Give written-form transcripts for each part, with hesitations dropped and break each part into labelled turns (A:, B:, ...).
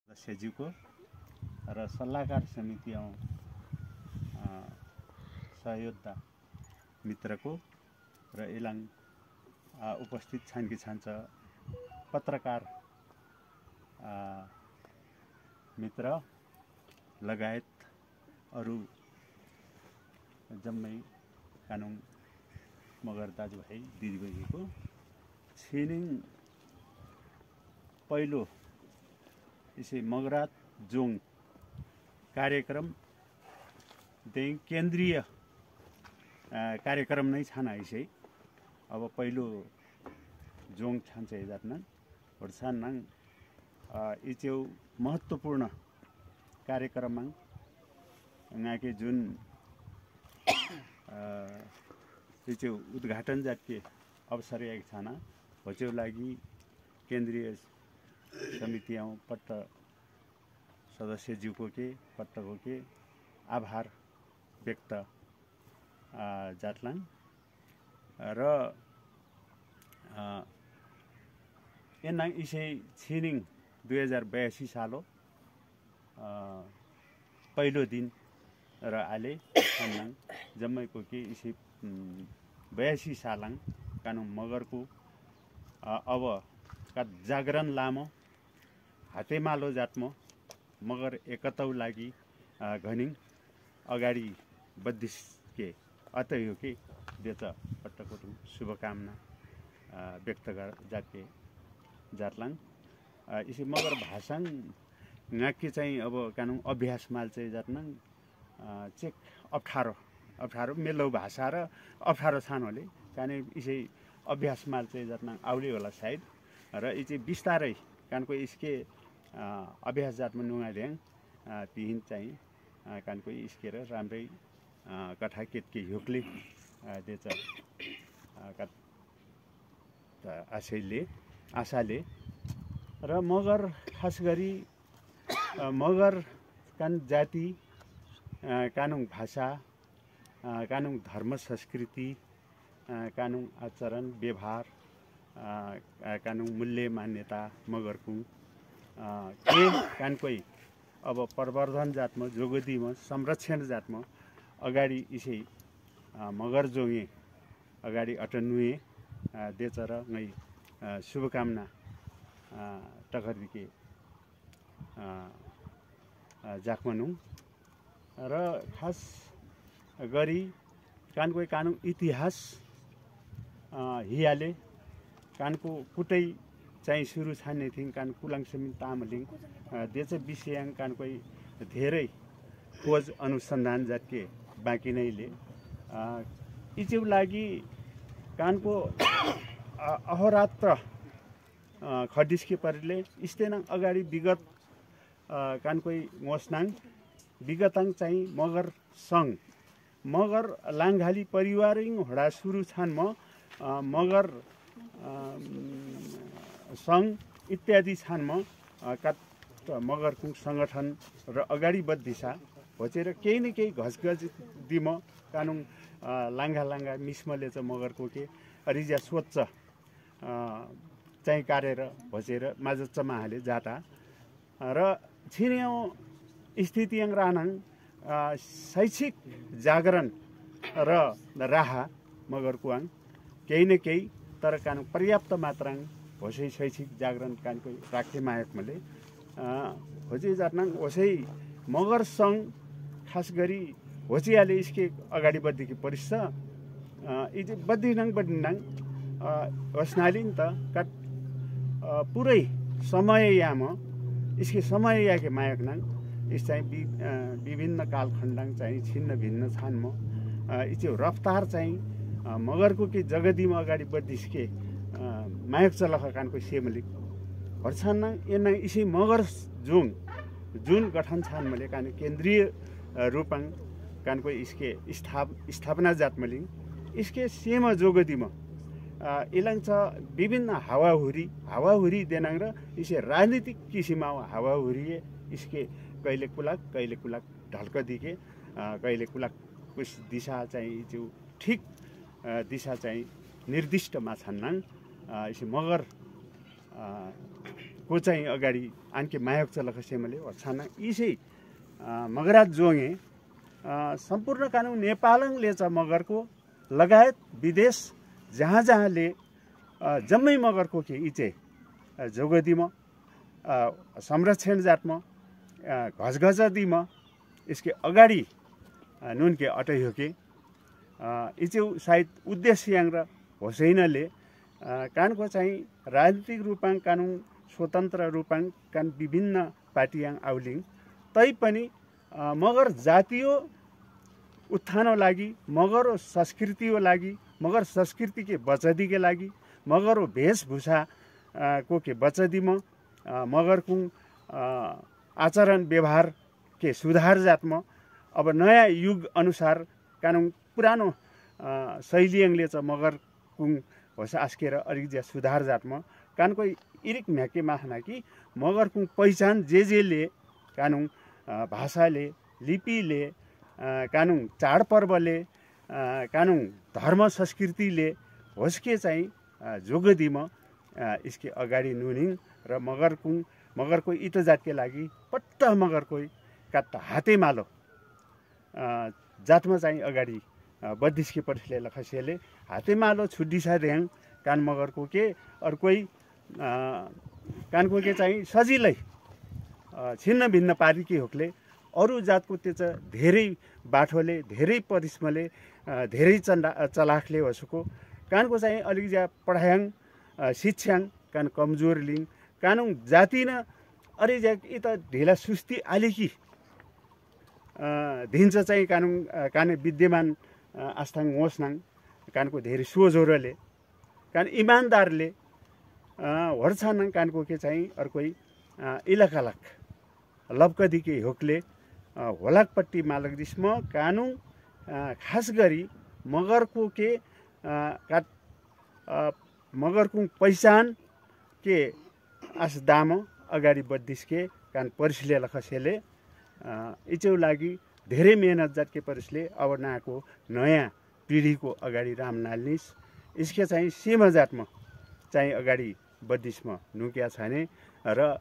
A: सदस्यज्यूको र सल्लाहकार समिति सहयोद्धा मित्रको र इलाङ उपस्थित छन् कि छन्छ पत्रकार मित्र लगायत अरू जम्मै कानुन मगर दाजुभाइ दिदीबहिनीको छिनिङ पहिलो यसै मगरात जोङ कार्यक्रम केन्द्रीय कार्यक्रम नै छन् आइसै अब पहिलो जोङ छान्छ हेजात्न वर्षान्नाङ इचेउ महत्त्वपूर्ण कार्यक्रम के जुन इचेउ उद्घाटन जातके अवसर एक छाना होचेउ लागि केन्द्रीय समिति पट्ट सदस्यज्यूको के पट्टको के आभार व्यक्त जातलाङ र एना इसै छिनिङ 2082 सालो पहिलो दिन र आले छन्नाङ जम्मैको के इसै 82 सालाङ कानुन मगरको अब का जागरण लामो हातेमालो जातमो मगर एकतौ लागि घनिङ अगाडि बद्दिस के अतै हो कि देच पट्टको शुभकामना व्यक्त गर जातके जातलाङ यसै मगर भाषाङ ngaके चाहिँ अब कानुन अभ्यास माल चाहिँ जातनाङ चेक अप्ठ्यारो मेलो भाषा र अप्ठ्यारो छानोले काने यसै अभ्यास माल चाहिँ जातनाङ आउले होला सायद र यी चाहिँ बिस्तारै कानको इसके अभ्यास जातमा नुगा ल्याङ तिहिन चाहिँ कानको इसकेर राम्रै कथा केतके हिउक्ले देच आशाले र मगर खास गरी मगर कान जाति कानुन भाषा कानुन धर्म संस्कृति कानुन आचरण व्यवहार कानुन मूल्य मान्यता मगरको के कानकोई अब प्रवर्धन जातमा जोगदीमा संरक्षण जातमा अगाडि इसै मगर जोगे अगाडि अटनुए देचर नै शुभकामना टकरिके जाकमनु र खास गरी कानकोई कानुन इतिहास हियाले कानको कुटै चाहिँ सुरु छान्ने थिङ कान कुलाङसमिन तामलिङ देच विषयाङ कानकोई धेरै खोज अनुसन्धान जातके बाँकी नैले इचेउ लागि कानको अहोरात्र खडिसके परिले इस्तेनाङ अगाडि विगत कानकोई मोसनाङ विगताङ चाहिँ मगर सङ्घ मगर लाङघाली परिवारिङ होडा सुरु छान मगर सङ्घ इत्यादि छानमा मगरको सङ्गठन र अगाडि बद्दिसा होचेर केही न केही घसगज दिम कानुन लाङ्गा मिसमले चाहिँ मगरको के रिजा स्वच्छ चाहिँ कार्यर होचेर माझच्चमा हाले जाता र छिन्यौ स्थितियङ रानाङ शैक्षिक जागरण र राहा मगरको आङ केही न केही तर कानुन पर्याप्त मात्राङ होसै शैक्षिक जागरण कानको राखे मायकमले होचे जातनाङ होसै मगर सङ्घ खास गरी होचियाले इसके अगाडि बढ्दिकी परिस्थ इजे बद्दिनाङ होस्नालिङ त कट पुरै समय याम इसके समय याके मायकनाङ इस चाहिँ विभिन्न कालखण्डाङ चाहिँ छिन्न भिन्न छानमा इचे रफ्तार चाहिँ मगरको के जगदीमा अगाडि बढ्दिसके मायक चलख कानको सेमलिक हर्छान्नाङ एना इसी मगर जुन गठन छान मले कान केन्द्रीय रूपाङ कानको इसके स्थापना जातमलिङ इसके सेम जोगदीमा इलाङ छ विभिन्न हावाहुरी देनाङ र इसे राजनीतिक किसिममा हावाहुरी इसके कहिले कुलाक ढल्क दिके कहिले कुलाक कुछ दिशा चाहिँ जो ठीक दिशा चाहिँ निर्दिष्टमा छन्नाङ इसे मगर को चाहिँ अगाडि आनके मायोग चलख सेमले छाना इसै मगराज जोंगे सम्पूर्ण कानुन नेपालले छ मगरको लगायत विदेश जहाँ जहाँले जम्मै मगरको के इचे जोगदीमा संरक्षण जातमा घसघसदीमा इसके अगाडि नुनके अटै हो के इचे सायद उद्देश्य र होसैनले कानको चाहिँ राजनीतिक रूपाङ कानुन स्वतन्त्र रूपाङ कान विभिन्न पार्टीयाङ आउलिङ तैपनि मगर जातीय उत्थानको लागि मगर संस्कृतिको लागि मगर संस्कृति के बचदीको लागि मगर वेशभूषा को के बचदीमा मगरको आचरण व्यवहार के सुधार जातमा अब नयाँ युग अनुसार कानुन पुरानो शैलीले चाहिँ मगर कुङ होस् आस्केर अलिक ज्या सुधार जातमा कानको इरिक म्याके माहना कि मगरको पहिचान जेले कानुन भाषाले लिपिले कानुन चाडपर्वले कानुन धर्म संस्कृतिले होस् के चाहिँ जोगदीमा इसके अगाडि नुनिङ र मगरको इत जातके लागि पट्ट मगरको काट हातेमालो जातमा चाहिँ अगाडि बद्दिसके पठले लखसियाले हातेमालो छुड्डिसा र्याङ कान मगरको के अर्कै कानको के चाहिँ सजिलै छिन्न भिन्न पारिके होकले अरू जातको त्यो चाहिँ धेरै बाठोले धेरै परिश्रमले धेरै चलाखले होसको कानको चाहिँ अलिक ज्या पढायाङ शिक्षाङ कान कमजोर लिङ कानुन जाति न अरे ज्या इ त ढिला सुस्ती आलिकी दिन्छ चाहिँ कानुन काने विद्यमान आस्थाङ होस्नाङ कानको धेरै सोझोरले कान इमान्दारले हर्छानङ कानको के चाहिँ अर्कै इलाकालक लपकदी के होकले होलाकपट्टि मालकदिसम कानुन खास गरी मगरको के मगरको पहिचान के आस दाम अगाडि बद्दिसके कान परिसले लखसेले इचौ लागि धेरै मेहनत जातके परिसले अब नाको नयाँ पिँढीको अगाडि राम नाल्निस इसके चाहिँ सीमा जातमा चाहिँ अगाडि बद्दिसमा नुक्या छाने र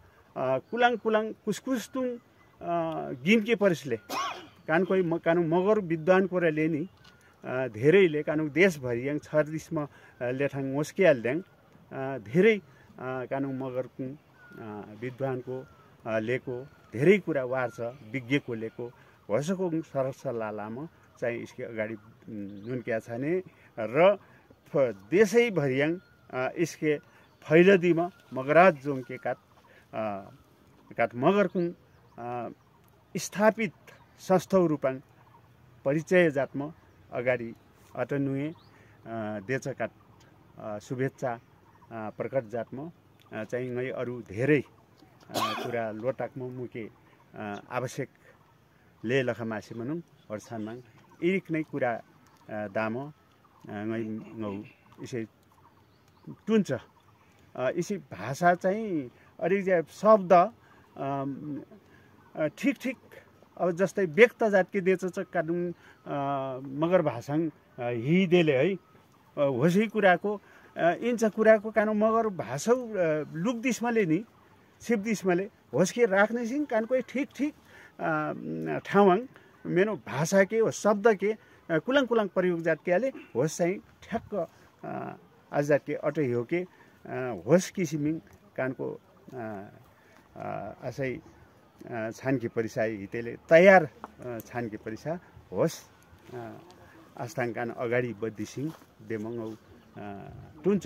A: कुलाङ कुसकुस्तुङ गिनके परिसले कानकोही कानुन मगर विद्वान कोराले नि धेरैले कानुन देशभरि याङ छर्दिसमा लेठाङ मोस्किहाल्द्याङ धेरै कानुन मगरको विद्वानको लेको धेरै कुरा वार्छ विज्ञको लेको भसको सरसल्लाह लामा चाहिँ यसको अगाडि नुन्क्या छाने र देशैभरि याङ यसके फैलदीमा मगराज जोङके काट मगरको स्थापित संस्था रूपाङ परिचय जातमा अगाडि अटनुए देचकाट शुभेच्छा प्रकट जातमा चाहिँ नै अरू धेरै कुरा लोटाकमा मुके आवश्यक ले लखमासी मनुङ हर्छानमाङ इरिक नै कुरा दाम नै ngौ इसै टुन्छ इसै भाषा चाहिँ अलिक शब्द ठिक अब जस्तै व्यक्त जातके देच कानुन मगर भाषाङ हिदेले है होसै कुराको इन्छ कुराको कानुन मगर भाषा लुकदिसमाले नि सिपदिसमाले होसके राख्ने सिङ कानको ठिक ठाउँङ मेरो भाषा के हो शब्द के कुलाङ प्रयोग जातकेले होस चाहिँ ठ्याक्क आज जातके अटै हो के होस किसिमिङ कानको असै छानकी परिसा हितेले तयार छानकी परिसा होस् आस्थाङ कान अगाडि बद्दिसिङ देमङौ टुन्छ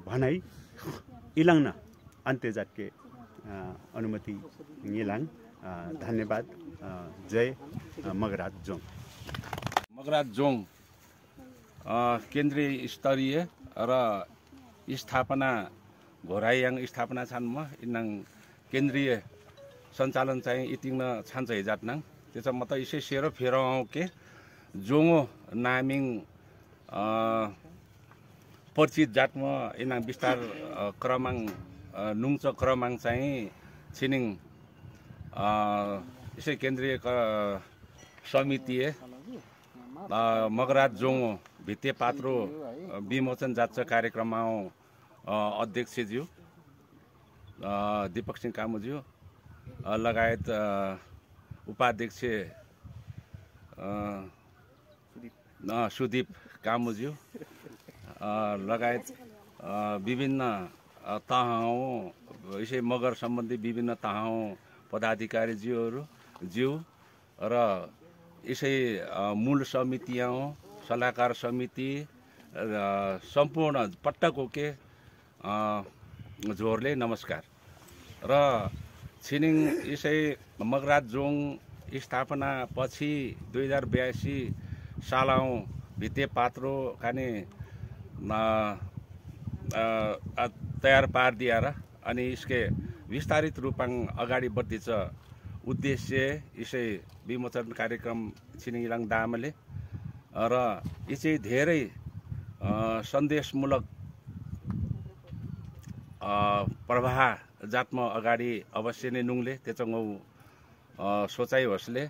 A: भनाइ इलाङ्न अन्त्य जातके अनुमति निलाङ धन्यवाद जय मगराज जोङ
B: केन्द्रीय स्तरीय र स्थापना घोरायाङ स्थापना छानमा इनाङ केन्द्रीय सञ्चालन चाहिँ इतिङ छान्छ हिजातनाङ त्यसो म त इसै सेरो फेराउ के जोङो नामिङ परिचित जातमा इनाङ विस्तार क्रमाङ नुङच क्रमाङ चाहिँ छिनिङ इसै केन्द्रीय समितिए मगराज जोङो भित्ते पात्रो विमोचन जात्छ कार्यक्रममा अध्यक्षज्यू दीपक सिंह कामुज्यू लगायत उपाध्यक्ष सुदीप कामुज्यू लगायत विभिन्न तहौँ यसै मगर सम्बन्धी विभिन्न तहौँ पदाधिकारीज्यूहरू र यसै मूल समितियाँ सल्लाहकार समिति सम्पूर्ण पट्टको के जोरले नमस्कार र छिनिङ यसै मगराज जोङ स्थापना पछि 2082 सालौँ भित्ते पात्रो काने तयार पार दिएर अनि यसके विस्तारित रूपमा अगाडि बढ्दैछ उद्देश्य यसै विमोचन कार्यक्रम छिनिङ इलाङ दामले र यो चाहिँ धेरै सन्देशमूलक प्रवाह जातमा अगाडि अवश्य नै नुङले त्यचङ्गौ सोचाइ होसले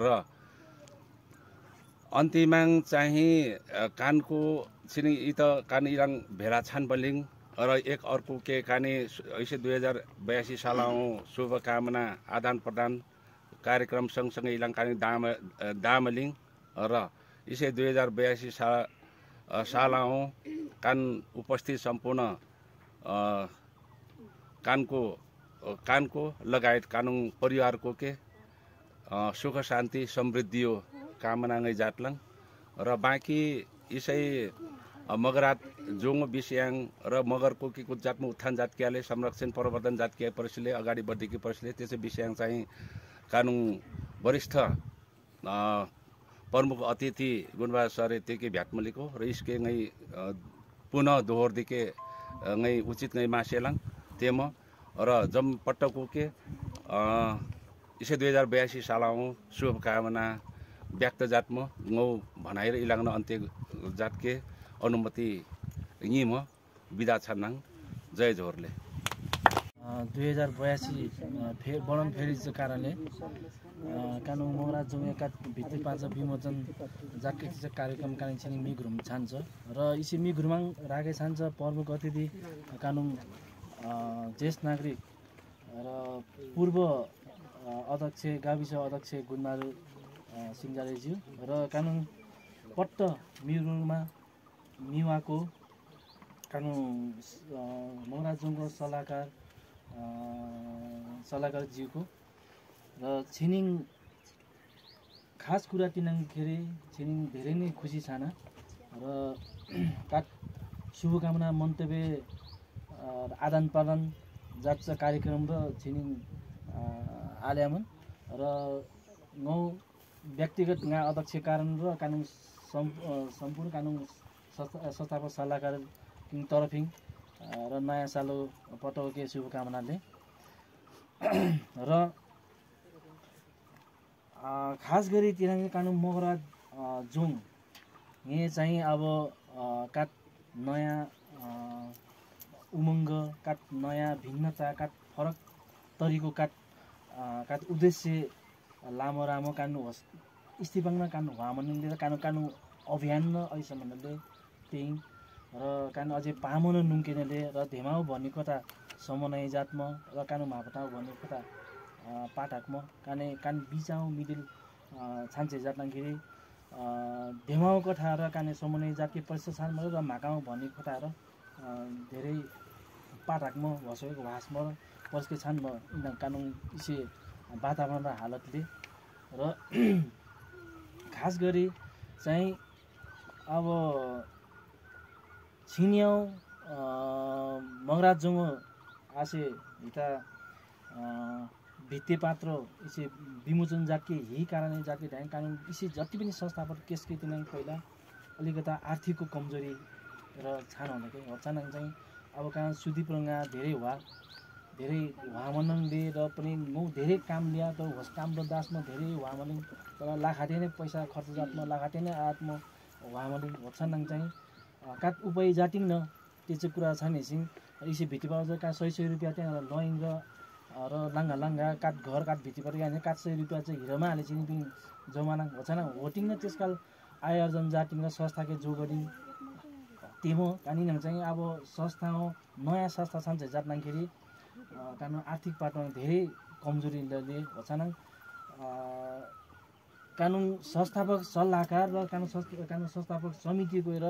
B: र अन्तिमाङ चाहिँ कानको छिनिङ इ त कान इलाङ भेला छान बलिङ र एक अर्को के काने ऐसे 2082 सालौँ शुभकामना आदान प्रदान कार्यक्रम सँगसँगै इलाङ काने दामलिङ र यसै 2082 सालौँ कान उपस्थित सम्पूर्ण कानको लगायत कानुङ परिवारको के सुख शान्ति समृद्धि हो कामना नै जाटलङ र बाँकी यसै मगरात जोङ बिस्याङ र मगरको कि जातमा उत्थान जातकियाले संरक्षण प्रवर्धन जातकिया परिषदले अगाडि बढेकी परिषदले त्यसै बिस्याङ चाहिँ कानुङ वरिष्ठ प्रमुख अतिथि गुणबहादुर सर तेके भ्याटमलीको र इसके नै पुनः दोहोरदिके नै उचित नै मासेलाङ तेम र जम पट्टको के यसै 2082 सालौँ शुभकामना व्यक्त जातमा गौ भनाएर इलाग्न अन्त्य जातके अनुमति यहीँ म बिदा छन्नाङ जय जोहरले
C: 2082 वर्णन फेरिजको कारणले कानुङ मगराज जुङेका भित्ति पाँच विमोचन जाके कार्यक्रम कानुङ छिनिङ मिघुरुम छान्छ र इसी मिघुरुमाङ राखे छान्छ प्रमुख अतिथि कानुङ ज्येष्ठ नागरिक र पूर्व अध्यक्ष गाविस अध्यक्ष गुणबहादुर सिंहजालेज्यू र कानुङ पट्ट मिघुरुङमा मिवाको कानुङ मगराज जुङको सल्लाहकारज्यूको र छिनिङ खास कुरा तिनाङखेरि छिनिङ धेरै नै खुसी छाना र काट शुभकामना मन्तव्य आदान प्रदान जात कार्यक्रम र छिनिङ आल्यामन र गौ व्यक्तिगत यहाँ अध्यक्ष कारण र कानुङ सम्पूर्ण कानुङ संस्थापक सल्लाहकार तरफिङ र नयाँ सालो पटौके शुभकामनाले र खास गरी तिनाङ कानुङ मगराज जोङ यहाँ चाहिँ अब काट नयाँ उमङ्ग काट नयाँ भिन्नता काट फरक तरिको काट उद्देश्य लामो रामो कानु स्थिपाङ्न कानु वामनले कानु अभियान न अहिलेसम्मले त्यही र कानु अझै पामन नुम्किनेले र धेमाउ भन्ने कता समन्वय जातमा र कानु मापटाउ भन्ने कता पाठाकमा कान बिचाउ मिडिल छान्छे जाट्दाखेरि धेमाउ कथा र काने समन्वय जातकी परिषद छानमा र माकाउ भन्ने कथा र धेरै पाठाकमा भसोको भाषमा परिषद छानमा कानुङ इसे वातावरण र हालतले र खास गरी चाहिँ अब छिन्याउ मगराज जोङ आसे हिता भित्ते पात्र इसे विमोचन जाके यही कारणले जाके ढ्याङ कानुन इसे जति पनि संस्थापक केसकै तिनाङ पहिला अलिकता आर्थिकको कमजोरी र छान हुँदै हचानक चाहिँ अब कहाँ सुदीप्रङ्गा धेरै वामनले र पनि म धेरै काम लिया त होस् काम र दासमा धेरै वामलिङ तर लाखाटे नै पैसा खर्च जातमा लाखाटे नै आत्मा वामलिङ हचानक चाहिँ काट उपाय जाटिङ न त्यो चाहिँ कुरा छ नि सिङ इसे भित्ती पाउँछ कहाँ 100 रुपियाँ त्यहाँ लइङ र लाङ्गा काट घर काट भित्ती परेर यहाँ काट 100 रुपियाँ चाहिँ हिरोमा हाले चाहिँ पनि जमाना हचानक होटिङ न त्यसकाल आय अर्जन जाटिङ र संस्थाकै जोगडिङ तेमो कानिङ चाहिँ अब संस्था हो नयाँ संस्था छन् जाट्दाखेरि कानु आर्थिक पाटमा धेरै कमजोरीले होछानङ कानुन संस्थापक सल्लाहकार र कानुन संस्थापक समिति गएर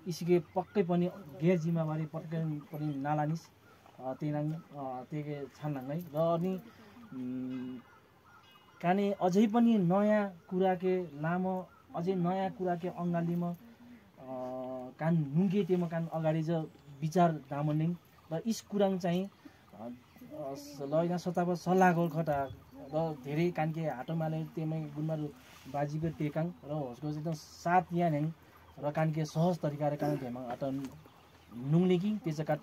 C: इसके पक्कै पनि गैर जिम्मेवारी पक्कै पनि नालानिस तेनाङ तेगे छान्लाङै र अनि काने अझै पनि नयाँ कुराके लामो अझै नयाँ कुराके अङ्गालीमा कान नुङ्गे तेमा कान अगाडि ज विचार दामनिङ र इस कुराङ चाहिँ ल यहाँ सत्तापक सल्लाह गर्खटा र धेरै कानके हाटोमाले तेमै गुन्मारू बाजीको टेकाङ र हस्को एकदम साथ यानेङ र कानके सहज तरिकाले कान तेमा अट नुङ्लेकी त्यसका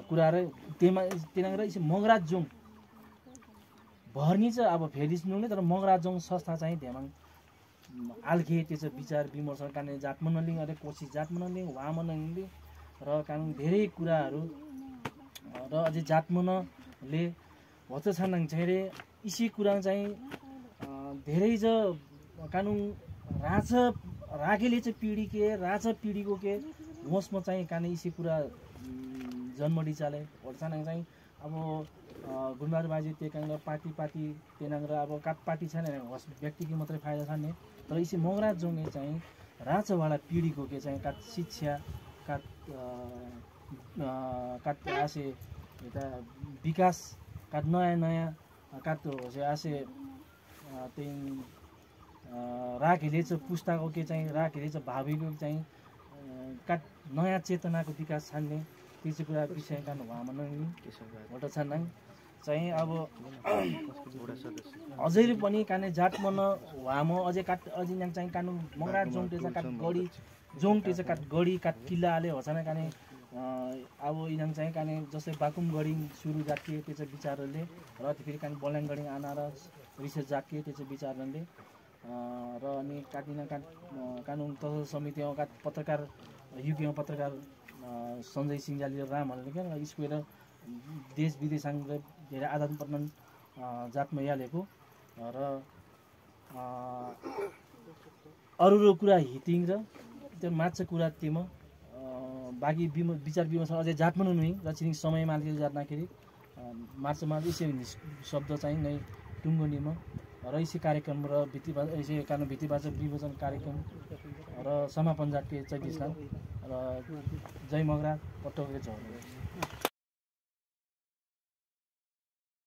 C: कुरा र तेमा तेनाङ र इसे मगराज जोङ भर्नी चाहिँ अब फेरिस नुङ्ले तर मगराज जोङ संस्था चाहिँ तेमा आल्खे त्यस विचार विमर्श काने जातमनलिङ अरे कोसिस जातमनलिङ वामनलिङ र कानुन धेरै कुराहरू र अझै जातमनले भन्छ छान्नाङ चाहिँ रे इसी कुरा चाहिँ धेरै ज कानुन राखेले चाहिँ पिँढीके राजा पिँढीको के होसमा चाहिँ काने इसी कुरा जन्मडी चाले भन्छ चाहिँ अब गुन्बार बाजी तेकाङ र पार्टी तेनाङ र अब काट पार्टी छैन होस व्यक्तिको मात्रै फाइदा छ नि तर इसी मगराज जोङले चाहिँ राजवाला पिँढीको के चाहिँ काट शिक्षा काट आसे यता विकास काट नयाँ काट होसे आसे त्यही राखेले चाहिँ पुस्ताको के चाहिँ राखेले चाहिँ भावीको चाहिँ काट नयाँ चेतनाको विकास छान्ने त्यो चाहिँ कुरा विषय कान वामन वटा छान्नाङ चाहिँ अब अझै पनि काने जातमन वाम अझै काट अझै यहाँ चाहिँ कानु मगराज जोङ टेचा काट गडी जोङ टेचा काट गडी काट किल्लाले होछाना काने अब इनाङ चाहिँ काने जस्तै बाकुम गडिङ सुरु जातिए त्यो चाहिँ विचारहरूले र फेरि काने बल्याङ गडिङ आना र रिसर्च जातिए त्यो चाहिँ विचारहरूले र अनि काटिना कानुन तथा समितिमा काट पत्रकार युगमा पत्रकार सञ्जय सिंहले रामहरूले क्या स्कुएर देश विदेशाङ्ग धेरै आदान प्रदान जातमा यालेको र अरू कुरा हिटिङ र त्यो माछा कुरा त्योमा बाँकी विचार विमर्श अझै जातमा नुई र छिरिङ समय मान्छे जाँदाखेरि मार्चमा यसै शब्द चाहिँ नै टुङ्गोनीमा र यसै कार्यक्रम र यसै कारण भित्तिवाचक विभोजन कार्यक्रम र समापन जातीय 24 र जय मगरा पटोके छ।